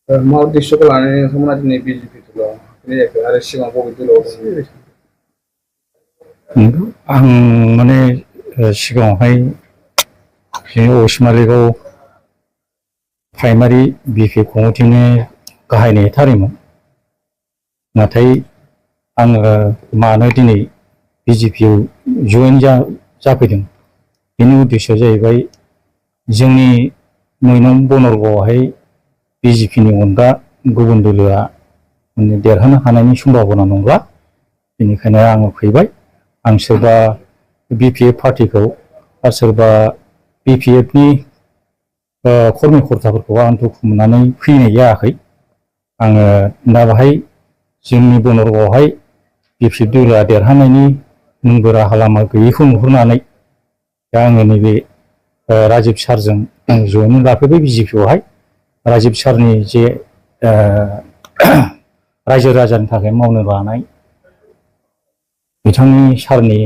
मा उद्देश्यखौ लानानै नोंथांमोना दिनै बिजेपि दलाव हाबफैनाय जाखो आरो सिगाङाव बबे दलाव दंमोन? नंगौ आं माने सिगाङावहाय असिमा लिगाव प्राइमारि बिपि कमिटिनि गाहाय नेहाथारिमोन। नाथाय आङो मानो दिनै बिजेपिआव जयेन जाफैदों बेनि उद्देश्यआ जाहैबाय जोंनि 9 नं बनरगावआवहाय बिजेपिनि अनगा गुबुन दोलोआ देरहानो हानायनि सम्भाबना नंला। बेनिखायनो आङो फैबाय। आं सोरबा बिपिएफ पार्टिखौ बा सोरबा बिपिएफनि कर्मि कर्ताफोरखौ आं दुखु मोननानै फैनाय जायाखै। आङो दा बेहाय जोंनि बनरगावआवहाय बिपिएफ दोलोआ देरहानायनि मोनबो राहा लामा गैयैखौ नुहुरनानै दा आङो नैबे राजिब सारजों आं जयेन लाफैबाय बिजेपिआवहाय। राजिब सारनि जे रायजो राजानि थाखाय मावनो लानाय बिथांनि सारनि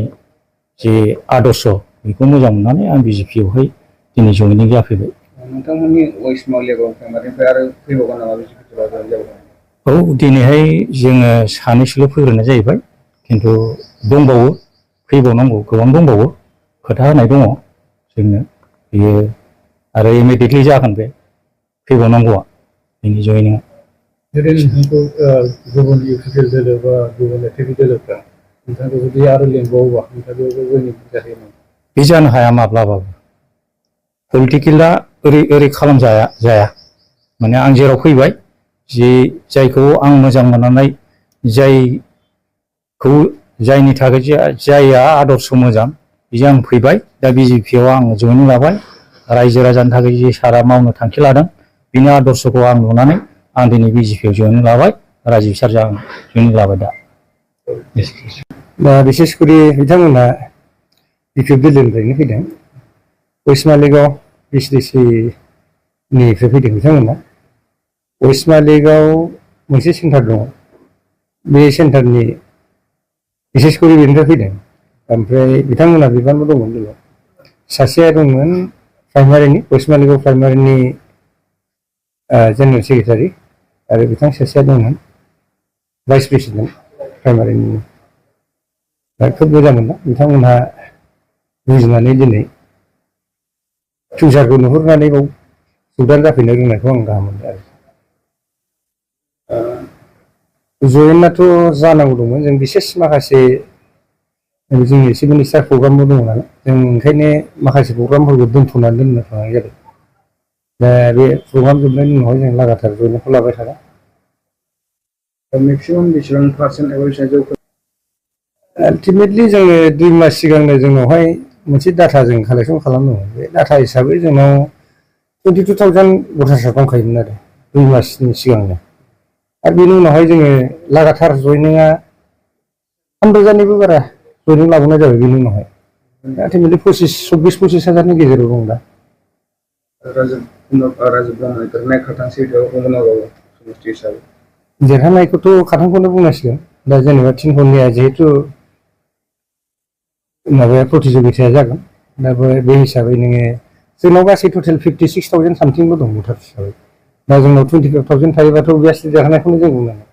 जे आदर्श बेखौ मोजां मोननानै आं बिजेपिआवहाय दिनै जयेनिं जाफैबाय। नोंथांमोननि असिमा लिगाव प्राइमारिनिफ्राय आरो फैबावगोन नामा बिजेपि दलाव जयेन जाबावगोन? औ दिनैहाय जोङो सानैसोल' फैग्रोनाय जाहैबाय, खिन्थु दंबावो फैबावनांगौ गोबां दंबावो खोथा होनाय दङ जोंनो। बियो आरो इमिडियेटलि जागोन बे फैबावनांगौआ बेनि जयेनिंआ। जुदि नोंथांखौ गुबुन इउपिपिएल दोलो बा गुबुन एटिभि दोलोफ्रा नोंथांखौ जुदि आरो लिंबावोबा नोंथाङा बेयावबो जयेनिं जाहैयो नामा? बे जानो हाया माब्लाबाबो। पलिटिकेला ओरै खालामजाया। माने आं जेराव फैबाय जायखौ आं मोजां मोननानै जायनि थाखाय जायहा आदर्श मोजां बेजों आं फैबाय। दा बिजेपिआव आं जयेनिं लाबाय। रायजो राजानि थाखाय जे सारा मावनो थांखि लादों बिनि आदर्शखौ आं नुनानै आं दिनै बिजेपिआव जयेनिं लाबाय। राजिब सारजों आं जयेनिं लाबाय दा बिसेसकरि बिथांमोना बिपिएफ दोलोनिफ्रायनो फैदों। असिमा लिगाव बिसिडिसिनिफ्राय फैदों बिथांमोना। असिमा लिगाव मोनसे सेन्टार दङ, बे सेन्टारनि बिसेसकरि बेनिफ्राय फैदों। ओमफ्राय बिथांमोना बिबानबो दंमोन बेयाव। सासेया दंमोन प्राइमारिनि असिमा लिगाव प्राइमारिनि जेनेरेल सेक्रेटारि आरो बिथां सासेया दंमोन भाइस प्रेसिडेन्ट प्राइमारिनि। खोब मोजां मोनदों बिथांमोनहा बुजिनानै दिनै फिउचारखौ नुहुरनानै बाव सुबदान जाफैनो रोंनायखौ आं गाहाम मोनदों आरो। जयेनाथ' जानांगौ दंमोन। जों बिसेस माखासे जोंनि चिफ मिनिस्टार प्रग्रामबो दङ नालाय, जों ओंखायनो माखासे प्रग्रामफोरखौ दोनथ'नानै दोननो थांनाय जादों। दा बे प्रग्राम जोबनायनि उनावहाय जों लागातार जयेनिंखौ लाबाय थागोन। मेक्सिमाम बेसेबां पार्सेन्ट एबा बेसेबां जौखोन्दो? आल्टिमेटलि जोङो 2 मास सिगांनो जोंनावहाय मोनसे डाटा जों कालेक्सन खालामदोंमोन। बे डाटा हिसाबै जोंनाव 22,000 भटार्सआ दंखायोमोन आरो 2 मासनि सिगांनो। आरो बेनि उनावहाय जोङो लागातार जयेनिंआ 3,000निबो बारा जयेनिं लाबावनाय जाबाय। बेनि उनावहाय आल्टिमेटलि 24,000 हाजारनि गेजेराव दं दा। राजिब ब्रह्मनि देरहानाय खाथांसि बुंनांगौ समष्टि हिसाबै देरहानायखौथ' खाथांखौनो बुंनांसिगोन। दा जेनेबा थिनखननिया जिहेथु माबाया प्रतिजगिताया जागोन। दा बे हिसाबै नोङो जोंनाव गासै टटेल 56,000 सामथिंबो दं भटार्स हिसाबै। दा जोंनाव 25,000 थायोबाथ' अभियासलि देरहानायखौनो जों बुंनांगोन।